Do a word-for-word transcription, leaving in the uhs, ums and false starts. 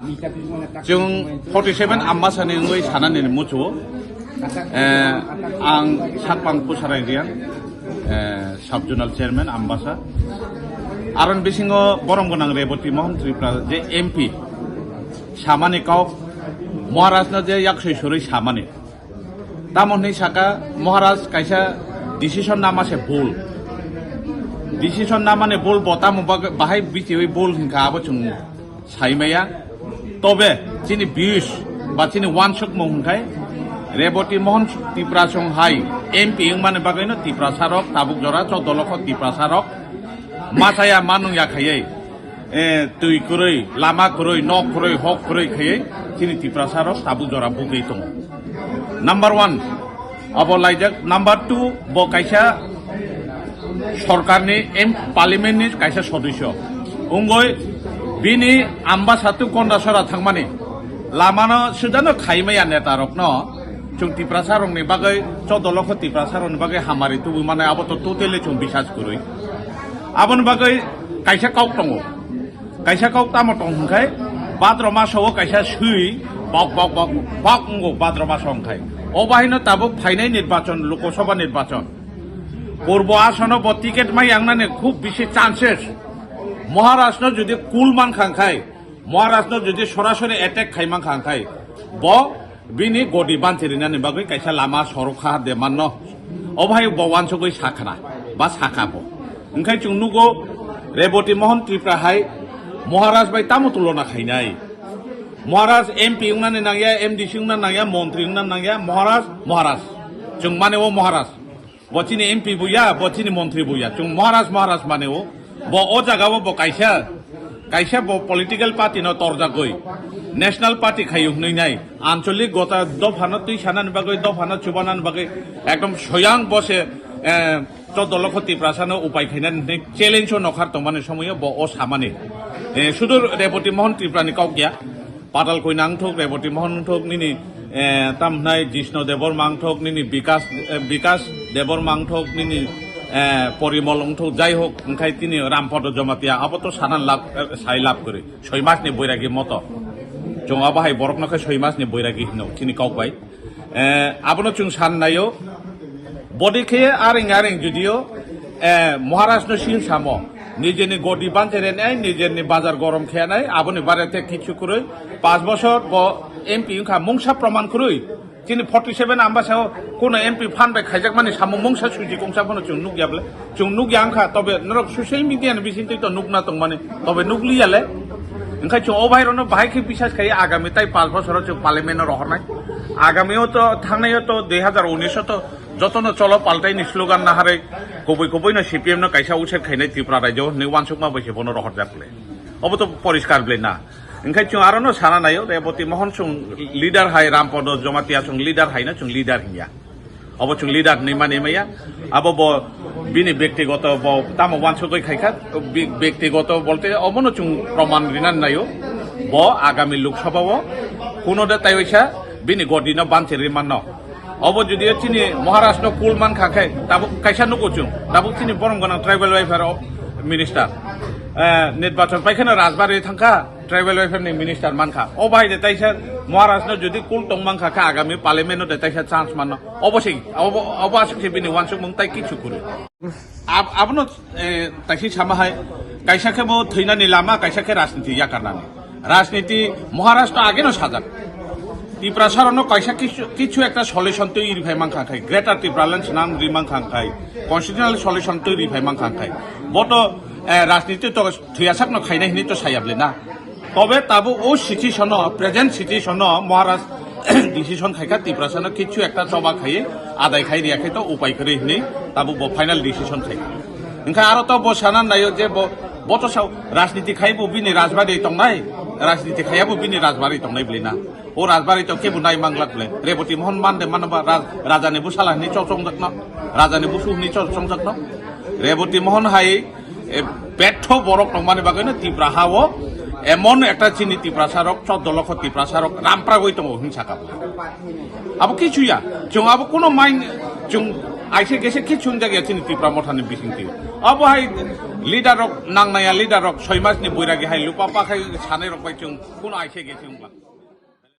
Chwng forty seven Ambasani wngwi sanani muchungo. Eh, ang Sakpang Pusarai Riang, eh, Sub Zonal Chairman Ambasa. Aron bisingo borom gwnang Reboti Mohan Tripura je M P samani kok, Maharajno je yaksoi soroi samani. Tamo hwnwi saka, Maharaj kaisa decision nama se bul. Decision namani bul bo tamo bag-, bahai bichiwi bul hinkha abo chwng saimaya. Tobe chini views ba chini wansukmung hwnkhai Reboti Mohan Tiprasong hai M P wngmani bagwino Tiprasarok tabuk jora choddo lokho Tiprasarok machaya manung ya khaiwi, eh, twi kwrwi, lama kwrwi, nok kwrwi, hok kwrwi khaiwi chini Tiprasarok tabuk jora bugwi tongo. Number one, abo laijak. Number two, bo kaisa sorkarni em, parliamentni kaisa sodosyo. Wngwi bini Ambasa to Kondasora thangmani lamano sudano khaimaya netarokno chwng Tiprasarokni bagwi, choddo lokho Tiprasarokni bagwi hamari tubui mane abo to totally chwng bisas kwrwi. Aboni bagwi kaisa kok tongo. Kaisa kok tamo tong hwnkhai, Bhadra maso o kaisa swi bok bok bok bok wngo Bhadra maso hwnkhai. O bahino tabuk phainai nirbachon, Lok Sabha nirbachon. Purbo Asono bo ticket mai yangnani khub bisi chances. Maharajno jodi cool mankha hwnkhai, Maharajno jodi sorasori attack khai mankha hwnkhai, bo bini godi banchi rinani bagwi kaisa lama sorok kha de manno. O bhai bo wansugwi sakhna ba sakha bo. Hwnkhai chwng nugo Reboti Mohan Tripura hai Maharaj bai tamo tulona khainai. Maharaj M P wngna nangya, M D C wngna nangya, montri wngna nangya, Maharaj, Maharaj. Chwng mane o Maharaj. Bo chini M P buya, bo chini montri buya. Chwng Maharaj, Maharaj mane o. Bo o jaga o bo kaisa, kaisa bo political party no torjagwi. National party khayu hwnwi nai. Ancholik gota dophano twi sanani bagwi, dophano chubanani bagwi. Ekdom soyang bo se, eh, choddo lokho Tiprasano upai khainani hwnwi challenge o nokhar tongmani somoyo bo o samani. Eh, sudur Reboti Mohan Tripura ni kok ya. Patal Koina wngthok, Reboti Mohan wngthok, nini, eh, tamhnai Jisno Debor mangthok, nini Bikas, eh, Bikas Debor mangthok, nini, eh, Porimol wngthok, jai hok, hwnkhai tini Rampodo Jomatia, abo to sanan lab, eh, sai lab kwrwi. Soi mas ni boiragi moto. Chwng abo hai borok no khe soi mas ni boiragi hino, chini kok bai. Eh, abono chwng san naio. Bodi khe aring aring judio, eh, Maharaj no sin samo. Nijeni godi bante renai, nijeni bazar gorom khenai, aboni bare te kichu kurui. Pas bosor bo M P wngkha mungsa proman kurui. Chini forty seven Ambasa o kuno M P phan bai khaijak mani samo mungsa suji kongsa bono chwng nukya bwle. Chwng nukya wngkha, tobe norok social media ni bising twi to nukna tongmani, tobe nukliya le. Wngkha chwng o bahai rokno bahai khe bisas khai agami tai pas bosor o chwng parliament no rohornai. Agami o to thangnai o to dui hazar unis o to jotono cholo paltai ni slogan naharwi kubui kubui no C P M no kaisa user khainai Tripura rajyo hwnwi wansukma bai se bono rohorjak le. Obo to poriskar ble na. Wngkha chwng aro no sana naio, Reboti Mohan chwng leader hai, Rampodo Jomatia chwng leader hai no chwng leader hinya. Obo chwng leader hinwi mani maya. Abo bo bini bektigoto bo tamo wansugwi khaikha, bi-, bektigoto bolte obono chwng proman rinan naio. Bo agami Lok Sabha o kuno de taiwaisa bini godi no banchi ri manno. Obo jodi chini Maharaj no cool mankha khe, tabuk kaisa nugo chwng, tabuk chini borom gwnang tribal welfare o minister. Eh, nirbachon paikheno Rajbari thangkha, tribal welfare ni minister mankha. O bai de taisa Maharaj no jodi cool tong mankha khe agami parliament no de taisa chance manno. Obo se, obo, obo aswk se bini wansukmung tai kichu kuru. Ab-, abono, eh, taisi sama hai, kaisa khe bo thwinani lama, kaisa khe rajniti yakarnani. Rajniti Maharaj to ageno sajak. Tiprasa rokno kaisa kichu, kichu ekta solution twi ri phai mankha khai, Greater Tipraland swnam ri mankha khai, constitutional solution twi ri phai mankha khai. Bo to, eh, rajniti to thwiyasak no khainai hinwi to saya ble na. Tobe tabuk o situation o, present situation o Maharaj decision khaikha Tiprasa no kichu ekta choba khai, adai khai riya khe to upai kwrwi hinwi tabuk bo final decision khaikha. Wngkha aro to bo sana naio je bo, bo to sao rajniti khai bo bini rajbari tongnai, rajniti khaiya bo bini rajbari tongnai bwlwi na. O rajbari to kebo nai manglak bwlwi. Reboti Mohan mande mano ba raj-, rajani bwsala hinwi chok chongjakno, rajani busu hinwi chok chongjakno. Reboti Mohan hai, e, betho borok tongmani bagwino Tipra ha o emon ekta chini Tiprasa rok, choddo lokho Tiprasa rok rampra goi tongo hinwi saka bo. Abo kichu ya, chwng abo kuno main, chwng Aise gese khe chungjak ya chini Tipra Mothani bisingtwi. Abo hai leader rok nangnaya, leader rok soi mas ni boiragi hai lupa pa khai sanai rok bai chung kuno aise gese wngla.